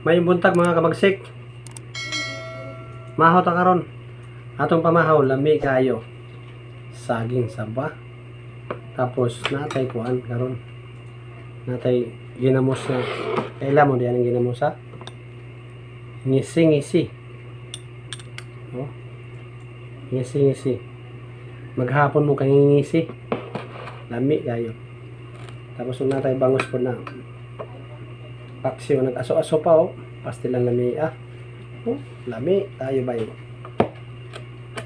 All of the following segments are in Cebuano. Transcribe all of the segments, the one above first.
May buntag, mga kamagsik. Mahaw ta karon. Atong pamahaw, lami kayo. Saging saba. Tapos natay kuan karon. Natay ginamos na. Kaila mo diyan ang ginamos ha? Ngisi-ngisi. Oh. Ngisi-ngisi. Maghapon mo kang ngisi. Lami kayo. Tapos kung natay bangus po na. Paksiw, nag-aso-aso pa oh. Pastilan lami ah. Oh, lami tayo ba yun?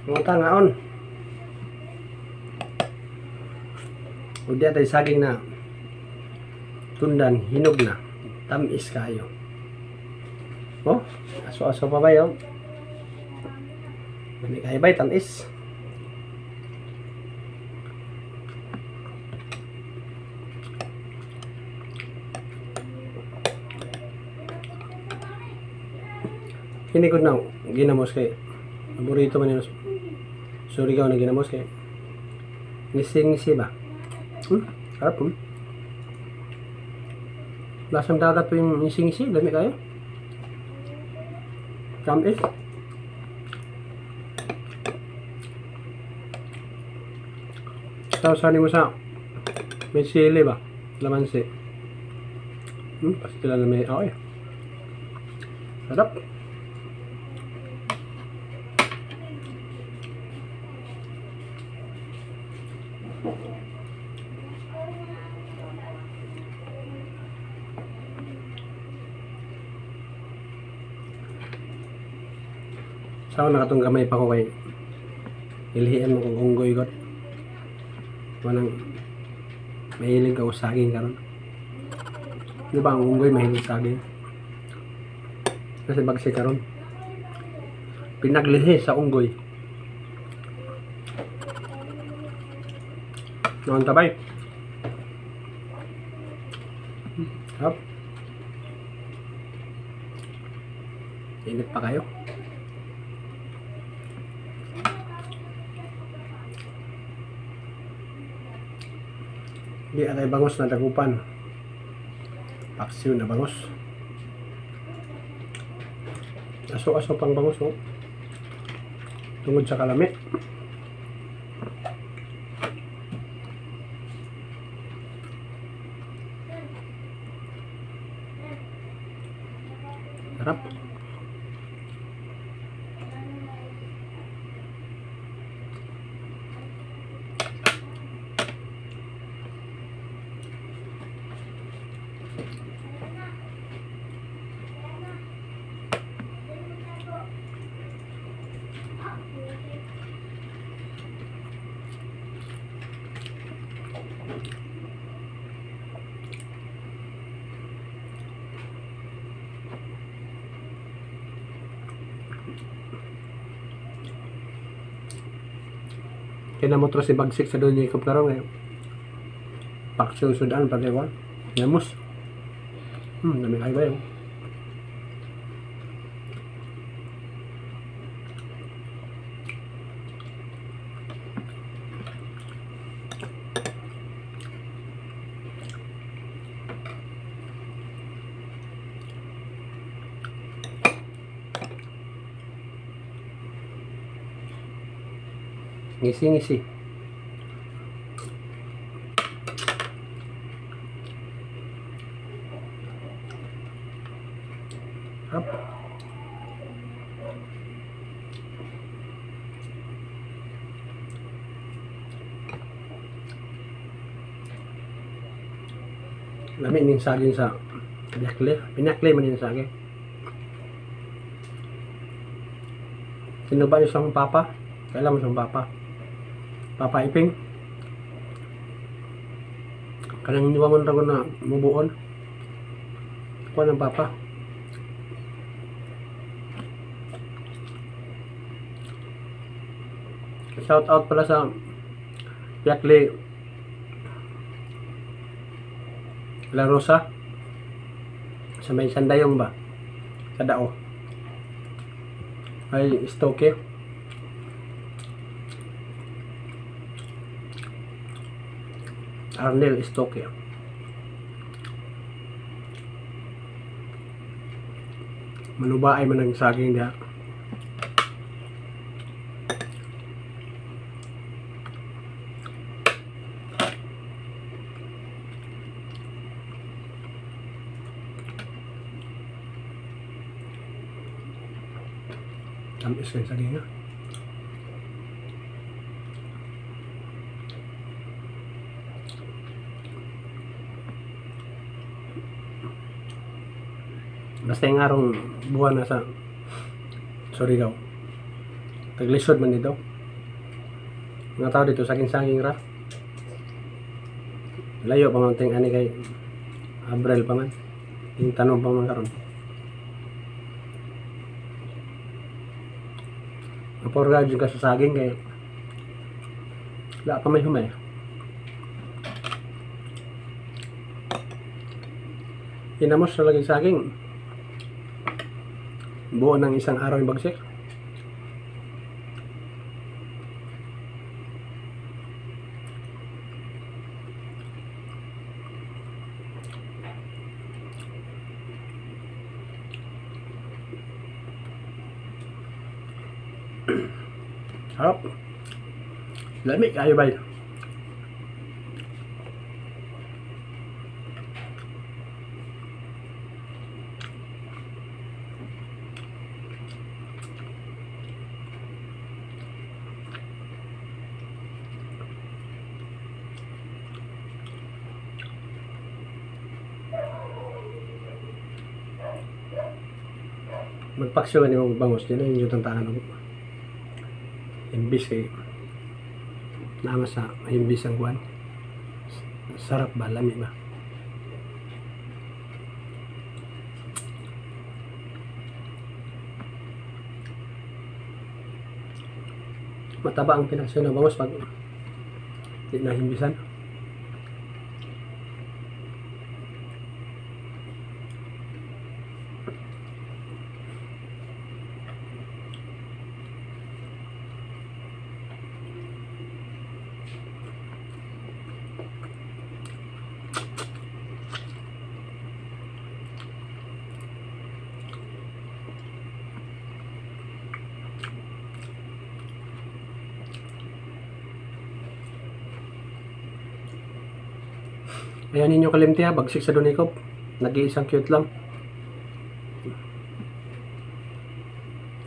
Mga tangaon. O di atay saging na tundan, hinog na. Tamis kayo. Oh, aso-aso pa ba yun? Lami kayo ba? Tamis. Kini ko na ginamos kay paborito man yun. Surigao na ginamos kay ngisi-ngisi ba? Sarap. Lasang dagat po yung ngisi-ngisi, lami kayo. Tamis. Sausanin mo sa may sili ba? Lamansi. Pastila na may okay. Sarap. Sa na katong gamay pa ko kay ilihian mo kung unggoy got. Walang mahilig ka sa saging karon. Di ba ang unggoy mahilig sa saging? Kasi bagsi karon. Pinaglihi sa unggoy. Noon tabay. Sarap. Init pa kayo. Di atay bangus na dagupan. Paksiw na bangus. Aso-aso pang bangus oh. Tungod sa kalami. Sarap. Kinamotro si Bagsik sa Don Jacob karon ngayon. Paksiw sudan pati ko. Yamos. Dami kayo ba yun? Ngisi-ngisi. Sarap. Lami ning saging sa pinakle. Pinakle man yung saging. Sino ba yung siyang papa? Kailan mo siyang papa? Papa Iping? Kanang hindi man rago na mubuon. Kuha ng papa. Shout out pala sa Piakle La Rosa sa may Sandayong ba? Sa Dao. Ay, Stoke. Arnel Stoke. Manubaay man ang saging diha. Tamis kay saging ha. Basta yung arong buwan na sa Surigao. Taglisod man dito. Mga tao dito, saging-saging ra. Layo pa man ting ani kay Abril pa man. Yung tanong pa man karon. Mapurga jud ka sa saging kay wala pa may humay. Inamos na lagi saging. Buo ng isang araw yung bagsik. Sarap. Lami kayo ba? Magpaksiw ni mo bangos din yung jutang tangan ako. Imbis kay nama sa imbis ang kuan. Sarap ba, lami ba? Mataba ang pinaksiw na bangos pag di na himbisan. Ayan ninyo kalimti ha, bagsik sa Dunikop. Nag-iisang cute lang.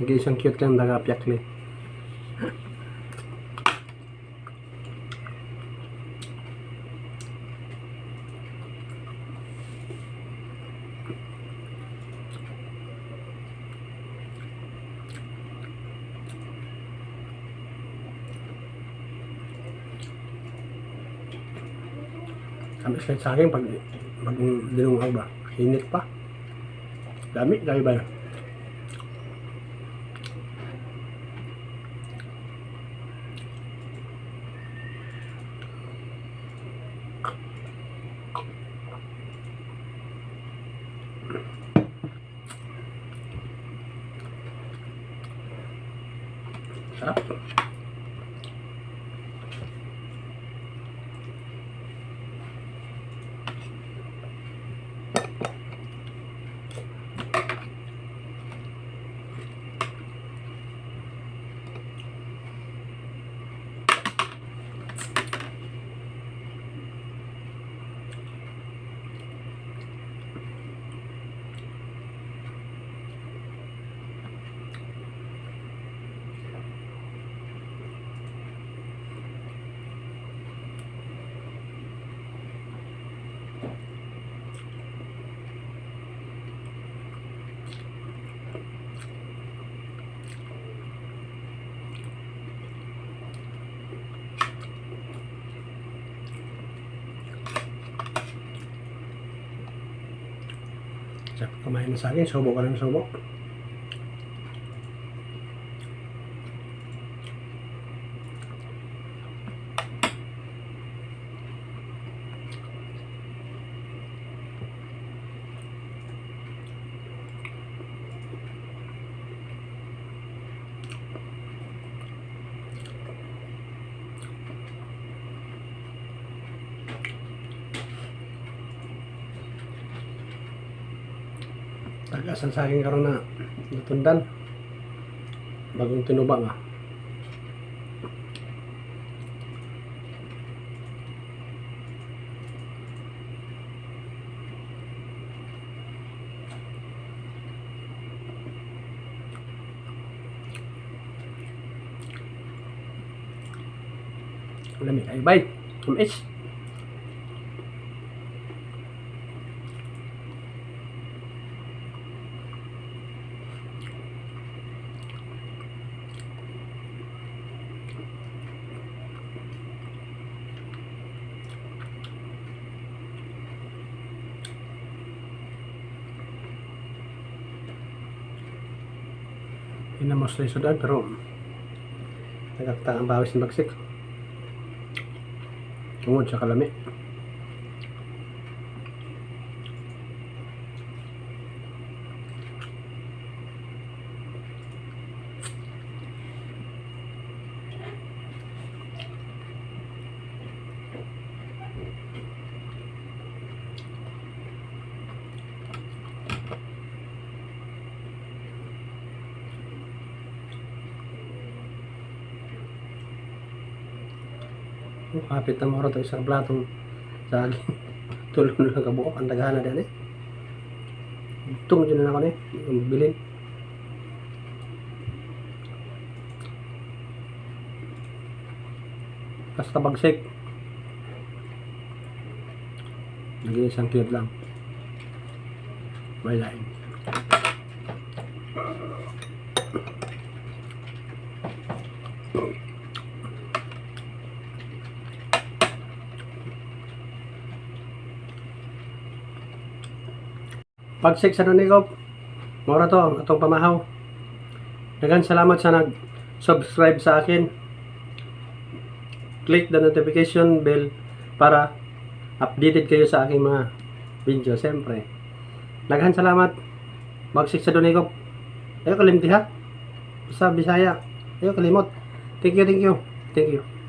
Nag-iisang cute lang, daga piyakli. Tamis lang sa akin pag bagong dinungaw ba. Init pa. Dami, dami ba yun? Sarap. Sarap kumain ng saging. Subo ka ng subo. Tagas ang saging karon na natundan. Bagong tinuba nga. Lami ay bay. Tamis. Yun na mostly sudan, pero nagakta ang bawis ng bagsik. Tungod sa kalami. Oh, kapit na moro to isang platong saging. Tulong na lang kabuok. Ang daghana din eh. Tungod yun na ako ni. Ang bilin. Basta bagsik. Nag-iisang cube lang. May lain. Bagsik sa Donikop. Mora to ang atong pamahaw. Daghang salamat sa nag-subscribe sa akin. Click the notification bell para updated kayo sa aking mga video. Siyempre. Daghan salamat. Bagsik sa Donikop. Ayo kalimti ha. Sa Bisaya. Ayo kalimot. Thank you, thank you. Thank you.